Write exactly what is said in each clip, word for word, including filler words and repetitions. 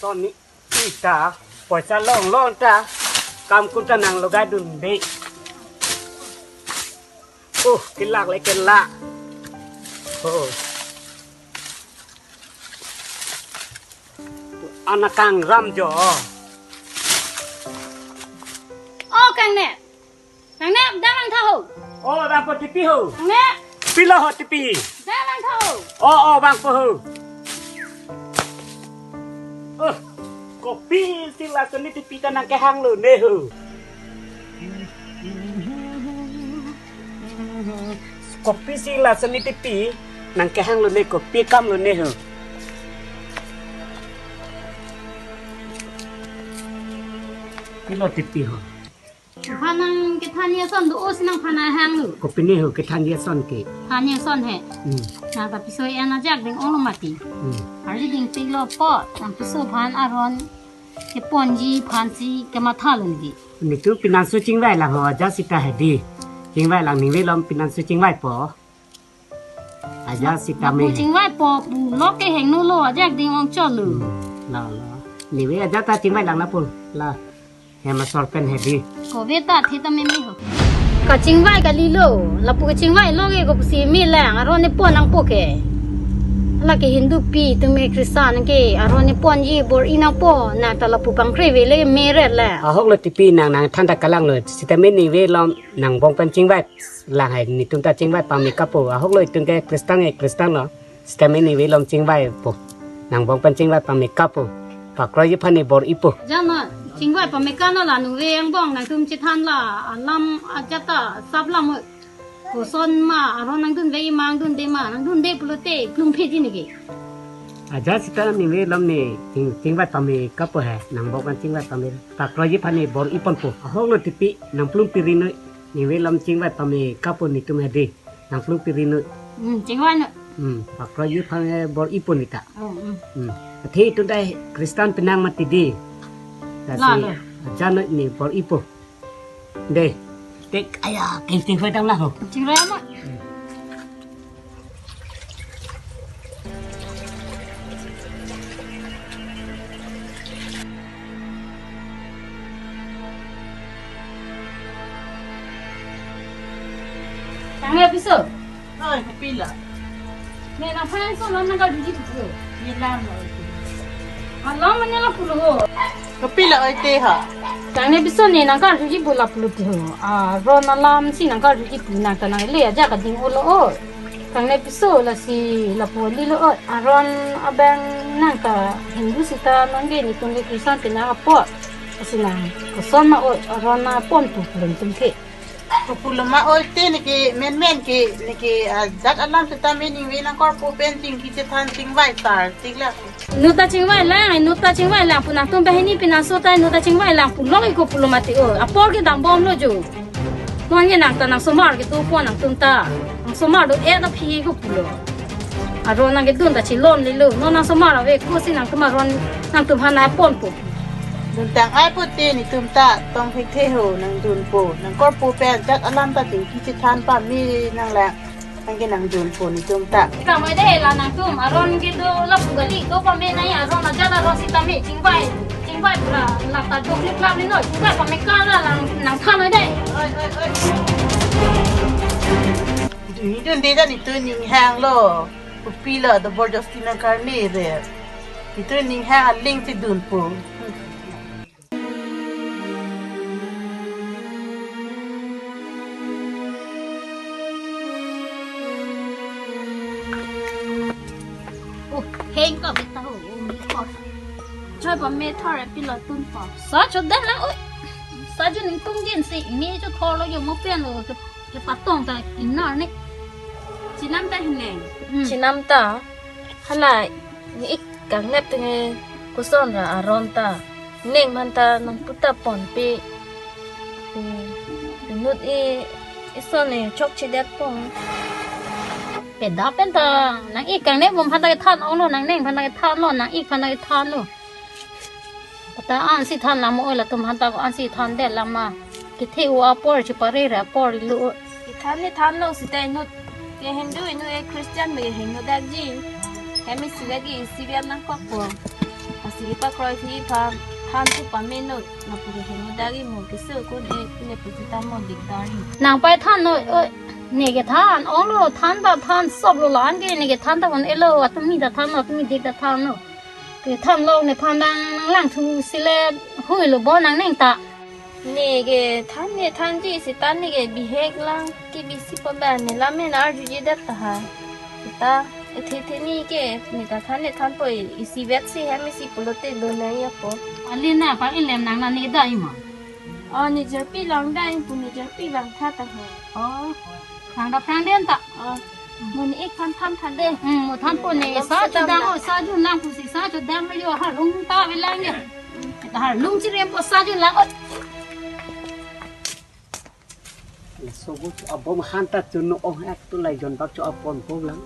Toni ita poisa longlong ta kam kun ta nang logai dunde. Uh, kelak le kelak. Oh. Anak kangram jo. Oh, kangne. Kangne, damlang tha ho. Oh, dampo tipi ho. Kangne. Pilo ho tipi. Damlang tha ho. Oh, oh, bangpo ho. Oh, kopisi lason ne tipi ta nang kehanglo ne ho. Kopisi lason ne tipi nang kehanglo ne, kopi akamlo ne ho. Pilo tipi ho. Phan nang kethan ason do-o si nang phan hanglo. Kopine ho kethan ason ke? Than ason he. Hmm. Nang ta piso en ajak ding-onglo mati. Hmm. Arli dingpiklo apot, nang piso aphan aron keponji aphansi kemathalo neli. Netum pinanso chingvailang ho, ajat sita hedi. Chingvailang, ningve lom pinanso chingvaipo. Ajat sita me. Lapu chingvaipo pulo ke hingno lo, ajak ding-ong chotlo. Hmm. La, la. Ningve ajat ta chingvailang lapu. La. Hem asor pen hedi. Kove ta theta meme ho. Kachingvai kalilo. Lapu kachingvailo ke kopusi melang, aron nepon nangpo ke. Hala ke Hindu pi atum ke Christian ke aron neponji bor-i nangpo, nang ta lapu pangkre vele meret le. Ahoklo tipi nang, nang than ta kalanglo. Sitame ningve lom nang bong pen chingvai lang hai, netum ta chingvai pame kapo. Ahoklo, itum ke Christian ke Christian lo. Sitame ningve lom chingvaipo. Nang bong pen chingvai pame kapo. Pakroiji aphan ne bor-ipo. Jana chingvai pame ka na la ningve angbong nangtum chethan la alam ajat ta sap lam ho. Koson ma aron nangdunve ma, nangdunde ma, nangdunde pulote plum phe ji neke. Ajat sita ningve lom ne ching, chingvai pame kapo he. Nang bong pen chingvai pame. Pakroiji aphan ne bor-iponpo. Ahoklo tipi nang plum piri noi. Ningve lom chingvai pame kapo netum hedi. Nang plum piri noi. Hmm, chingvai noi. Hmm, pakroiji aphan ne bor-ipo neta. Oh, hmm. Hmm. Athe itum ta Christian penang mati di. Lasi la, la. Ajat noi ne bor-ipo. De. Tek aya, keng ting hoi dam la ho. Chingvai ma. Kangne piso. Oi, kopilo? Ne nangphan ason alam nangkarjuji pulo. Ne lam lo. Alam mane lapulo ho. Kopilo oi te ha? Kangne piso, ne nangkarjuji pu lapulo te ho. Aron alamsi nangkarjuji pu, nang ta nangle ajak kading-olo o. Kangne piso, lasi lapu kalilo o. Aron abang nang ta Hindu sita nangke, netum ke Christian penang apot. Lasi nang koson ma o, aron nangponpo pu netum ke. Kopulo ma oi te, neke menmen ke, neke ajat alam sitame ningve nangkorpo pen chingki chethan chingvai tar tik la. Inut ta chingvailang, inut ta chingvailang pu nangtum banghini pinanso ta inut ta chingvailang pulo ke kopulo mati o. Apor ke dangbomlo jo. Non ke nang ta nangsomar kedopo nangtum ta. Nangsomar do-et aphi kopulo. Aron nangkedun ta chilonlelo. Non nangsomar ave kosi nangtum aron nangtumphan nangponpo. Dun tang-ai pote netum ta tong thekthe ho, nangdunpo, nangkorpo pen ajat alam ta chingki chethan pame nanglang, nang ke nangdunpo netum ta. Kamai de la nangtum, aron kedo lapu kali, do pame nai aron ajat aron sitame chingvai, chingvai pura, la ta do klip klap ni noi, chingvai pame ka la lang nangthan noi de. Oi, oi, oi. Dun, dun de dan netum ning hanglo, kopilo, do borjosti nangkarne re. Netum ning hang aling si dunpo. Oh, heng ka beta ho, oh, mi ko. Choi pame thar e pilo tunpo. Sa cho den lang, oi. Sa ju ning tung jin si, mi cho thor lo yo mo pen lo, ke, kepatong ta inar ne. Chenam ta hineng. Hmm. Chenam ta, hala, ne ik kangnep tenge koson ra aron ta. Neng aphan ta nangputa ponpe. Pi, pinut i, ison e chokchedetpo. Peda pen ta, nang ik kangnep bom aphan ta kethan onglo, nang neng aphan ta kethanlo, nang ik aphan ta kethanlo. Pata ansi than lam oi, latum aphan ta ko ansi thandet lam ma. Kethe u apor chepare ra apor lo. Kethan ne thanlo sita inut. Ke Hindu inut e Christian me hingno dakji. Hem isi lagi isi biam nangkokpo. Lasi kipakroi aphi aphan than thu pame noi, lapu ke heno dagi mo keso kun e, ne pu kita mo dikdar ni. Nang pai than noi, oi, ne kethan onglo, than ta than sop lo lan ke, ne kethan ta kon elo, atumi ta than lo, atumi dik ta than lo. Kethan lo nephan dang nang lang thu sile hui lo bo nang neng ta. Ne kethan ne thanji seta ne ke bihek lang kebisi po ba ne lam ne arjuji det tahai. Seta ethe the ne ke ne ta than ne thanpo, isi vet si hem isi pulote do nai ya po. Ali na pa ilem nang na ne da ima. Oh, ne jarpi lang da in pu ne jarpi lang tha tahai. Oh. Nang dap nang den ta. Oh. Mo ne ik than than than de. Hmm, mo thanpo ne. Sa chu dang o, sa chu nang pusi sa chu dang yo ha lung ta velang yo. Ta ha lung chirem po sa chu lang o. Sobu chu abom han ta chu no ong ek tu lai jon bak chu apon po lang.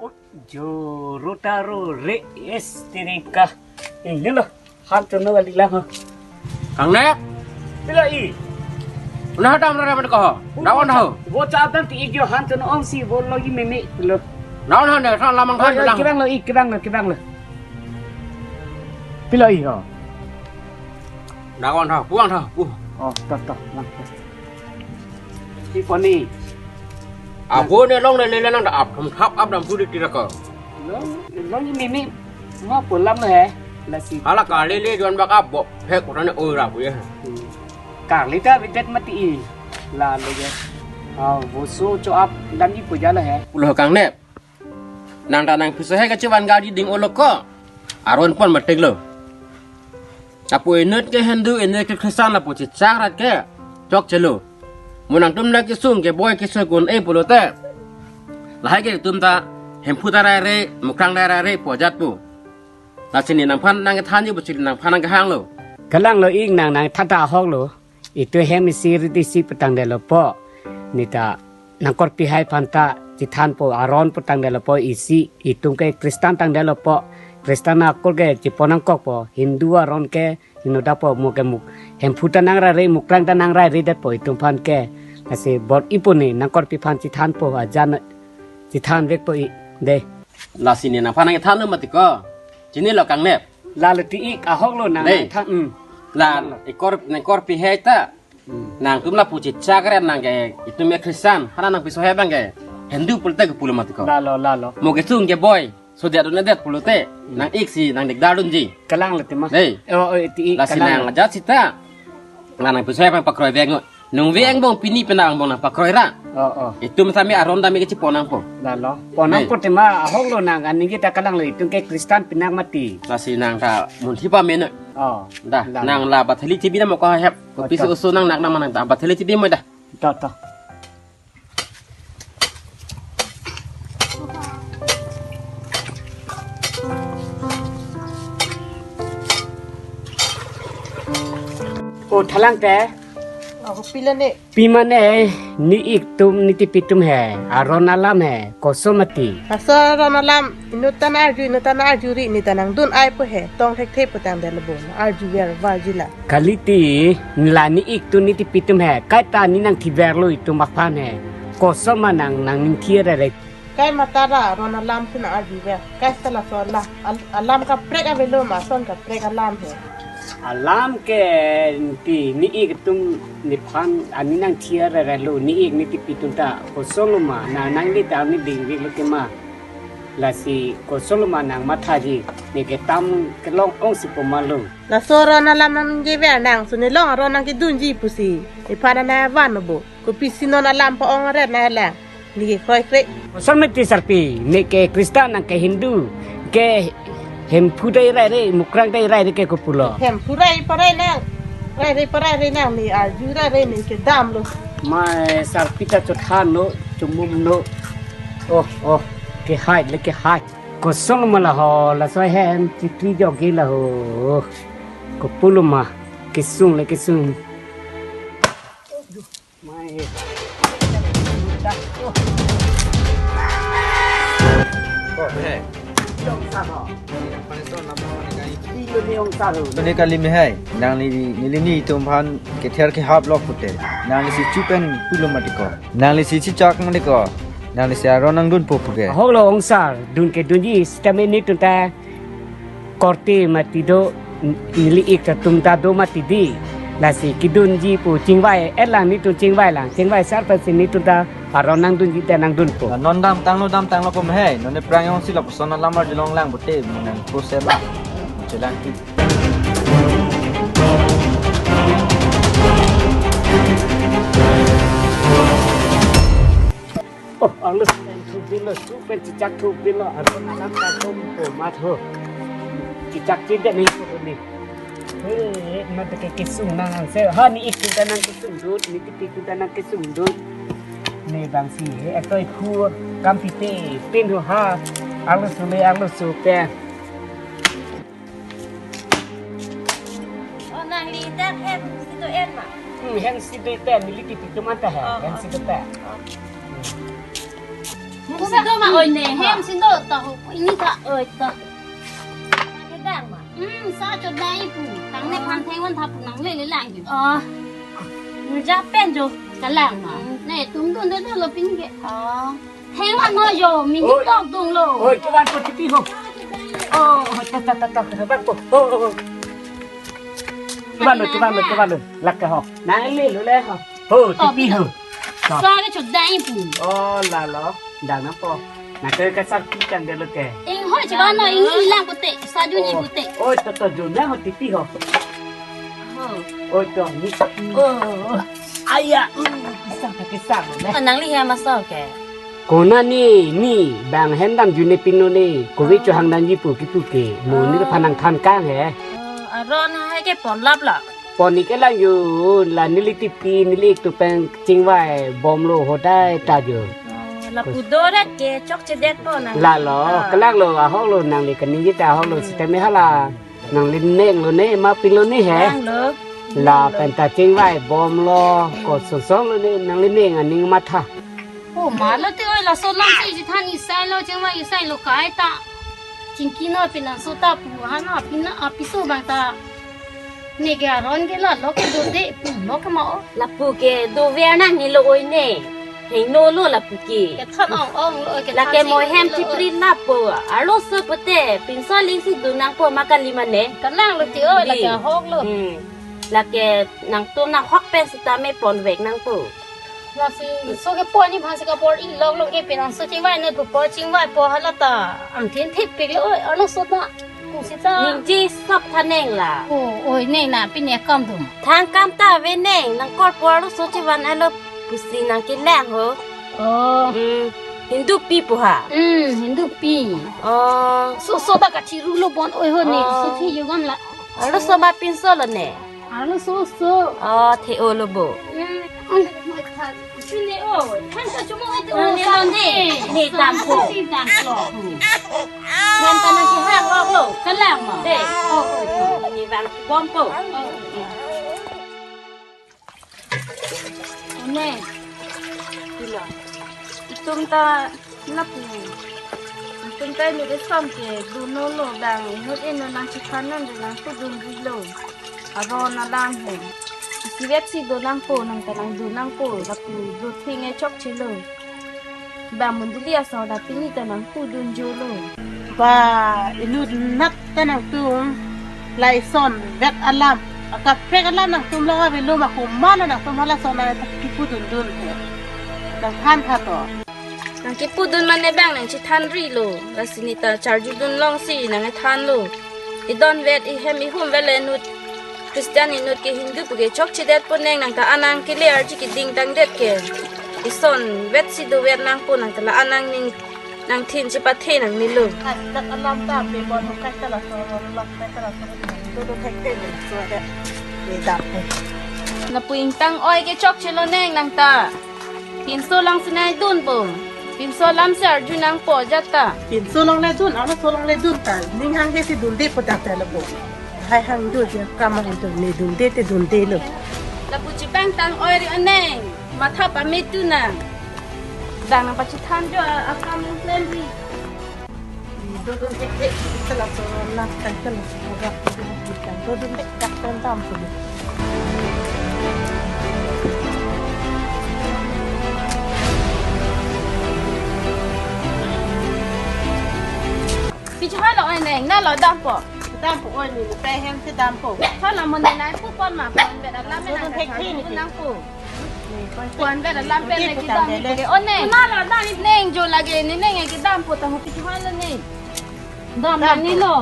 O, joro ta ro re es tirika. Ini lo. Han chono kali lang ho. Kang ne? Pilo i. Nah dam ra man ko. Dawan ho. Bo cha dan ti igyo han chono ong si bo lo i meme pilo. Dawan ho ne sa lamang han lang. Kibang lo i, kibang lo, kibang lo. Pilo i ho. Dawan ho, puang ho. Pu. Oh, to to lang. Pi poni. Abo ne long ne le nang da ap, hap ap dam pudi tira ko. Long, long i meme. Mo pulam he. Lasi. Hala kali le don bak ap bo. He kurang oi ra bu ya. Kali ta bidet mati i. La lo ya. Ah, bo so cho ap dan i puja la he. Pulo kang ne. Nang ta nang piso he kachivan gari ding olo ko. Aron pon matik lo. Apo inut ke Hindu, inut ke Kristan lapu chichak rat ke chokchelo. Mo nangtum la kesung keboi keso kun e pulote. Lahai ke tum ta Hemphu ta rai re, Mukrang ta rai re, pojat pu. Lasi ne nangphan nang kethanji pusi nangphan nang kehang lo. Kalang lo ik nang nang thata ahok lo. Itum hem isi rit isi putangdetlo po. Ne ta nangkorpi hai aphan ta chithanpo, aron putangdetlo po isi, itum ke Kristan tangdetlo po. Kristan akur ke chipon nangkokpo, Hindu aron ke henoda po mo ke muk. Hemphu ta nang rai re, Mukrang ta nang rai re det po itum aphan ke. Lasi bor-i pu ne nangkorpi aphan chithanpo ajan chithan vekpo i de. Lasi ne nangphan nang kethan lo mati ko. Chinilo kang ne. La le ti ik ahok lo nang nang than. Hmm. La ikor nangkorpi hai ta. Hmm. Nangtum lapu chichak rat nang ke itum ya Kristan. Hana nang piso hai bang ke Hindu pulote ke pulo mati ko. La lo, la lo. Mo kesung keboi. So dia dun det pulote. Hmm. Nang ik si nang dikdar dunji. Kalang le ti ma. Hei. Oh, oh, ti ik. Lasi kalang nang lo. Ajat sita. Nang nang piso hai bang pakroi vek ngo. Nung ve angbong pini pina angbong nang pakroi ra. Oh, oh. Itum sami aron dami kechipon nangpo. La lo. Pon nangpo tema ahok lo nang ani kita kalang lo itum ke Kristan pinak mati. Lasi nang ta munthi pame no. Oh. Da, la lo. Nang la bathali chibi na mo ko hep. Ko piso uso nang nak nang manang da bathali chibi mo da. To, to. O thalang te. Ako pila ne. Pima ne, ne ik tum ne tipi tum he, aron alam he, koson mati. Laso aron alam, inut ta arju, inut ta arju ri, ne ta nangdun ai po he, tong thekthe putangdetlo bo, arju ver varji la. Kalite, la ne ik tum ne tipi tum he, kaita ne nangthiver lo itum aphan he, koson ma nang nangning thia re re. Kai matara aron alam si nang arju ver. Kai sala so alam. Al-, alam kaprek avelo ma ason kaprek alam he. Alam ke ti ne ik tum nephan ani nangthia re re lo ne ik ne tipi tum ta koson lo ma nang nangli ta ne ding vek lo ke ma. Lasi koson lo ma nang mathaji ne ke tam kelong ong si po ma lo. Laso aron alam nangji ver nang so ne long aron nangkedunji pusi. Nephan nang van bo. Kopisi non alam pa-ong aret nang lang. Ne ke kroikre. Koson mati sarpi, ne ke Kristan nang ke Hindu, ke Hemphu ta rai re, Mukrang ta rai re ke kopulo. Hemphu rai parai nang. Rai re parai re nang ne arju rai re ne kedam lo. Mai sarpi ta chothan lo, chomum lo. Oh, oh, ke hai, le ke hai. Koson ma la ho, laso hem chitri jogi la ho. Kopulo ma, kesung le kesung. Tuni kali mehai, nangli, neli ne itum aphan kether kehap lok pute. Nangli si chupen pulo mati ko. Nangli si chichak mati ko. Nangli si aron nangdunpo puke. Ahok lo ongsar, dun kedunji sitame netum ta Korte mati do, neli ik ta tum ta do mati di. Lasi kedunji pu chingvai, elang netum chingvai lang, chingvai sar pensi netum ta aron nangdunji ta nangdunpo. Non damtanglo, damtanglo pu ma he. Non ne prang jongsi lapuson alam arjulong lang pute, menang ko sema. Chelang ti. Oh, arlo supen thubilo, supen chechak thubilo, aron alam ta tum po mat ho. Chechak chedet nangpo ni. He, mate ke kesung nang se. Ha, ne ik ta nangkesung dut, ne tipi ta nangkesung dut. Ne bang si, he, atoi phu, kam pite, pin ho ha. Arlo sule, arlo supen. Oh, nangli dak hem si do-en ma? Hmm, hem si do-en, neli tipi atum anta he, oh, hem si do-en. Oh. Hem si do ma oi ne, hem si do ta ho, ini ta oi ta. Kedang ma? Hmm, sa chodai pu. Tang ne phan theng wan tha pu nangle le lang ju. Oh. Nja pen jo. Kalang ma. Hmm. Ne tum dun do do lo pin ke. Oh. Heng ano yo, min oi, tok dung lo. Oi, kevan po tipi ho. Oh, ta ta ta ta, kevan po. Oh, oh, oh. Kevan lo, kevan lo, kevan lo. Lak ke ho. Nang le lo le ho. Ho, oh, tipi ho. Sa ke chodai pu. Oh, la lo. Dang na po. Na ke ka sar pi kan de lo ke. Ing ho, chevan no, ing hilang pute. Sa ju ni pute. Oh, to to ju na ho tipi ho. Ho. Oh, to ni. Oh. Aya, mm, pisang ta pisang ne. Nangli hem aso ke. Konat ni, ni, bang hem damjune pin lo ni, kove chohang damji pu kipu ke, mo ni, oh, phan nangthan kang he. Oh, aron hai ke pon lap la. Pon ni ke lang yo, la neli tipi, neli ik tu pen chingvai, bom lo hodai ta yo. Oh, lapu doret ke chokchedet po nang. La lo, ah, kelang lo, ahok lo nangli kaningje ta ahok lo, hmm, sitame hala. Nangli ning lo ne, ma pin lo ne he? Nang lo. Lapen ta chingvai bom lo, ko sosong lo ne, nangli ning aning matha. Oh, ma lo te oi, laso lam si chethan isai lo, chingvai isai lo kai ta. Chingki no pinangso ta pu, ha no pina, apiso bang ta. Ne ke aron ke la lo ke dode pu lo ke ma o. Lapu ke dover nang ni lo oi ne. Hingno lo lapu ke. Kethan ong ong lo, kethan, lake si mo hem lo. Chipri lapu. Arloso pute, pinso ling si dun nangpo ma kali mane. Kalang lo ti o, di, lake ahok lo. Hmm. Lake nangtum nanghok pen sitame ponvek nangpo. Lasi so ke pon ni bhang si kabor-i lok lo ke pinangso chingvai ne pu po chingvai po hala ta. Angthin thip pik lo oi, arloso ta. Kung sita. Ningje sop tha neng la. Oh, oi, neng na pine kam dum. Thang kam ta ave neng, nang kor por lo so chevan alo pusi nangkelang ho. Oh. Hmm, Hindu pi pu ha. Hmm, Hindu pi. Oh. So, so ta kachiru lo bon oi ho ne. Oh. So thi yugam la. Arloso ma pinso lo ne. Arloso so. Oh, the-o lo bo. Hmm. Sini o, than ta chumo itu. Nang ne lo ne, ne dampo. Si dampo. Nang ta nangkehang lo lo. Kalang ma. De. Oh, oh, oh. Ni bang bompo. Oh, oh. Ne. Pilo. Itum ta lapu. Itum ta inut eson ke dunlo lo bang inut inut nangchethan nang nangpudunji lo. Aron alam he. Isivet si do nangpo, nang ta nangdun nangpo, lapu do thing e chokche lo. Ba mondoli asor ta pini ta nangpudunjo lo. Ba inut nat ta nangtum lason vet alam, akaprek alam nangtum long avelo ma, komat lo nangtum halason nangkipudundun he. Nangthan tha to. Nangkipudun mane bang nangchethanri lo. Lasi ne ta charjudun long si nangthan lo. Idon vet, ihem ihum vet le inut Christian inut ke Hindu pu ke chokchedet po neng, nang ta anang kele arji keding tangdet ke. Ison vet si do vet nangpo, nang ta la anang ning nangthin chepathe nangne lo. Hai, dak alam ta pe bon ho kai ta laso, lo kai ta laso, do do kai kai laso he. Ye dap he. Lapu ingtang oi ke chokche lo neng nang ta. Pinso lang si nangdunpo. Pinso lam si arju nangpo ajat ta. Pinso lang le dun, arloso lang le dun ta. Ning hanghe si dunde po dak ta lapu. Hai hang do je kam hang do ne dunde te dunde lo. Lapu chepangtang oi ri aneng. Matha pame tu nang. Dang nangpachethan jo akam nangklemri. Dodun ek ek, ita laso nang tang tang laso program, dodun ek dak tang tam tu. Pi chehai lo ai neng, na lo dampo. Dampo, oi, neli pen hem si dampo. Hala mo ne nai pu pon ma, pon bet alam pen nang thek thek nang pu. Pon bet alam pen nang kedam ni ke. O ne. Nalo dan neng jo lagi ne neng kedampo ta hopi halo ne. Dam nang nilo.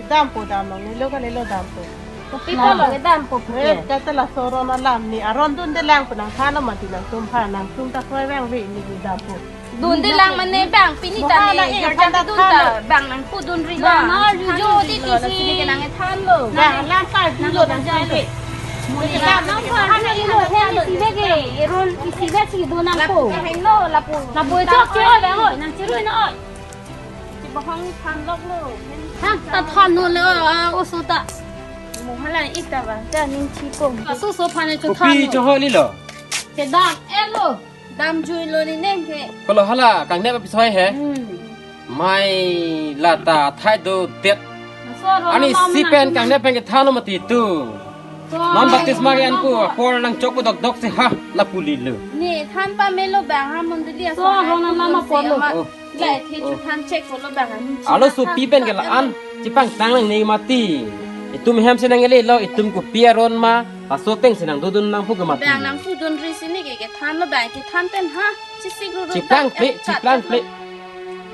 Dampo, dam nang nilo, kalilo dampo. Kopi polo kedampo pu ke. Eh, kata laso aron alam ni, aron dundelang pu nangthan lo mati nangtum aphan, nangtum ta kroi vangve neli dampo. Dundelang mane bang pini ta ne, mo hala ne, eh, garjan than ta dun ta than lo. Bang nang pu dunri. Bang la, nang arju jo titi si ne ke nang than lo. Bang alam karjulo nang than lo. Mo ne alam karjulo, hem isi bek ke, aron isi bek si dun nangpo. Lapu kaheno, lapu. Lapu chok chok, bang oi, nang chirui na oi. Chibahong than lok lo. Than ta than lo le, ah, oso ta. Mo hala ita ba, ta ning chipo. Aso so aphan ne chu than lo. Kopi chohoi lilo. Kedam, eh lo. Dam jui lo ne neng ke. Kolo hala kangnep apiso he. Hmm. Mai lata thai do det. Laso aron alam si pen nang kangnep pen kethan lo mati tu. So non baptisma ke-en pu apor nangchok pu dokdok si ha lapu lilo. Ne than pamelo bang ha mondoli aso. So aron alam apor lo. Oh. Lai the chu than chek polo bang ha. Alo so pi pen ke la-an chipangtang nangne mati. Itum hem si nangle lo, itum kopi aron ma, laso ateng si nangdodun nang pu ke mati. Bang nang sudun ri si ne ke kethan lo bang kethan pen ha. Chisik ru ru. Chiplang ple, chiplang ple.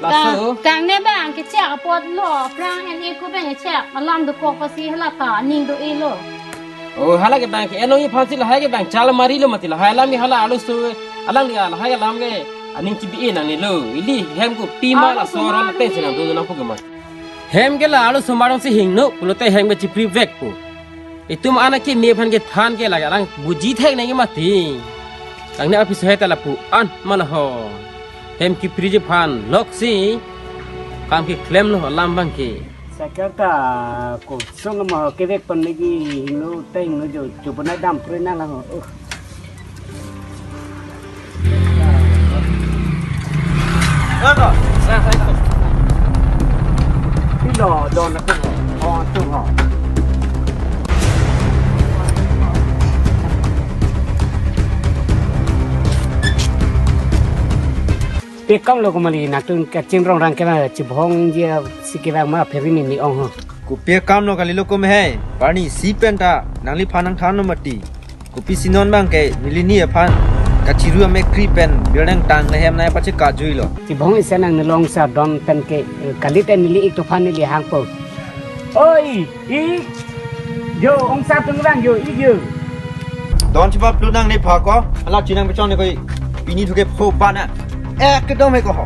Laso. Kang, kang ne bang kechak apot lo, prang en e ku bang kechak, alam dokok pasi hala ta, aning do-e lo. Oh, hala ke bang ke, enong iphan si lahai ke bang, chal mari lo mati lahai alam ke hala alo so, alang dia lahai alam ke, aning chibi-e nangne lo, ili hem kopi ma laso aron ateng si nangdodun nang pu ke ma. Hem ke la alo so marong si hingno, pulote hem ke chipri vek pu. Itum anak kimi aphan kethan ke lake alang buji thek nang mati. Kangnep apiso he ta lapu-an ma la ho. Hem kipri ji aphan lok si kam keklem lo alam bang ke. Sakya ta kosong ma kevek pan lagi hingno ta hingno jo, jo pernah dam pernah lah ho. Oh. Pilo don atum ho, ho atum ho. Pe kam lo kumali nangtum kachingrong rang kevang chibahong ji si kevang ma phebi ni ni ong ho. Kopi kam lo kalilo kum he, parni si pen ta nangliphan nangthan lo mati. Kopisi non bang ke neli ni aphan kachiru amekri pen birdeng tang le hem nai pachekajui lo. Chibahong isi nang nelong sa don pen ke, eh, kali te neli ik tuphan neli hangpo. Oi, ik. Jo, ongsa tung bang jo, ik jo. Don chibap lu nang nepha ko, hala chinang pechong ne koi, pini thuke pho pa na. Eh, kedong he ko ho.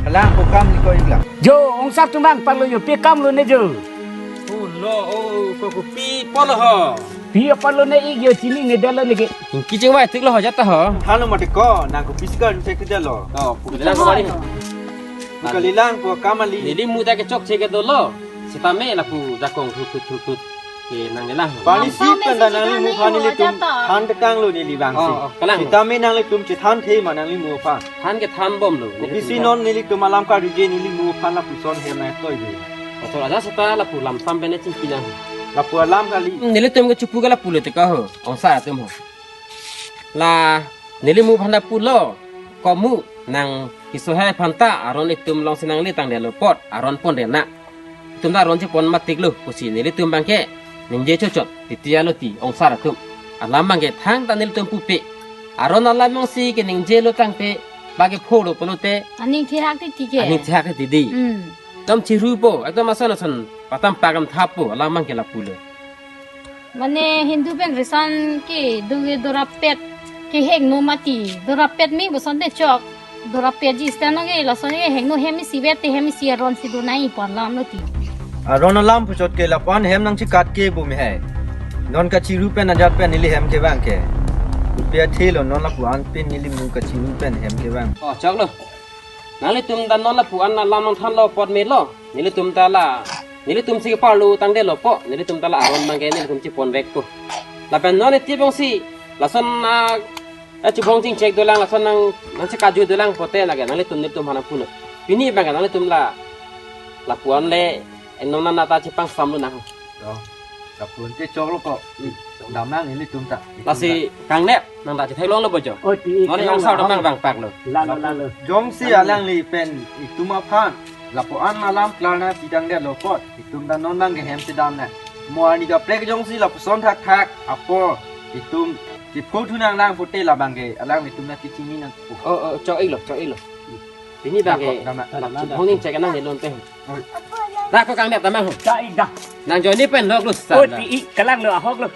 Hala ko kam ni ko ik la. Jo, ongsa tung bang parlo jo, pe kam lo ne jo. Oh, lo, oh, ko kopi polo ho. Pi apar lo ne ik jo chini ne dalo ne ke. Ingki chingvai tik lo ho jata ho. Halo mati ko, nang kopi sikar ne thek dalo. Oh, pu kelang ko bari. Pu kalilang pu kamali. Neli mu ta kechokche ke dolo. Sitame lapu jakong thut thut thut thut. Ke nangnelang. Parni si pen ta nanglimu aphan nelitum than tekang lo neli bang si. Oh, oh, kelang. Sitame nanglitum chethanthe ma nanglimu aphan. Than kethan bom lo. Kopisi non nelitum alam karju je nelimu aphan lapuson hem nai toi je. Pastor aja seta lapu lam sam pen chingki nang. Lapu alam kali. Hmm, nelitum ke chupu ke lapu le teka ho. Ongsa atum ho. La nelimu aphan lapu lo. Komu nang kiso hai aphan ta aron itum along si nangletang delo apot aron pon dena. Itum ta aron chepon matik lo pusi nelitum bang ke ningje chochot titi alo ti ongsa atum. Alam bang ke thangta nelitum pupe. Aron alam along si ke ningje lo tangte bang ke pho lo pulote. Aning thihak titi ke. Aning thihak titi di. Hmm. Ekdom chirupo, ekdom ason ason patam pakam thapo, alam bang ke lapu lo. Mane Hindu pen resan ke dunge dorapet ke hek no mati, dorapet me boson te chok, dorapet ji stand ke lason ke hek no hem isi vet te hem isi aron si do nai pon lam lo ti. Aron alam puchot ke lapu-an hem nangchekat ke bom he. Non kachiru pen ajat pen neli hem kevang ke. Rupiah the lo non lapu-an pen nelimu kachiru pen hem kevang. Oh, chok lo. Nanglitum ta non lapu-an alam nangthan lo apot me lo. Nelitum ta la. Nelitum si keparlo tang delo po. Nelitum ta la aron bang ke nelitum chepon vek po. Lapen non iti bang si. Lason na, eh, chibong chingchek dolang, lason nang, nangchekaju dolang pote lake nanglitum nelitum aphan nangpuno. Pini bang ke nanglitum la. Lapu-an le, eh, non nang ta chepangsam lo nang. Oh, lapu-an te chok lo ko. Hmm. Dam nang nelitum ta. Lasi kangnep, nang ta chetheklong lo bojo. Oh, ti, non nang sar dam nang bang pak lo. Lalo, lalo. Jongsi alangli pen itum aphan Lapu-an alam klarna pidang det lo apot, itum ta non abang ke hem si damnang. Mo arni kaprek jongsi lapuson thakthak apor, itum si phu thunang nang pute labang ke alanglitum ta kechini nangpo. Oh, oh, chok-iklo, chok-iklo. Pini abang ke, dam, dam, dam, dam, dam. Hongning chek nang helon pe. Oi. Dak ko kang dep tamang ho. Chai dah. Nang join ni pen lok lu sa. Oh, ti i kalang lo ahok lo.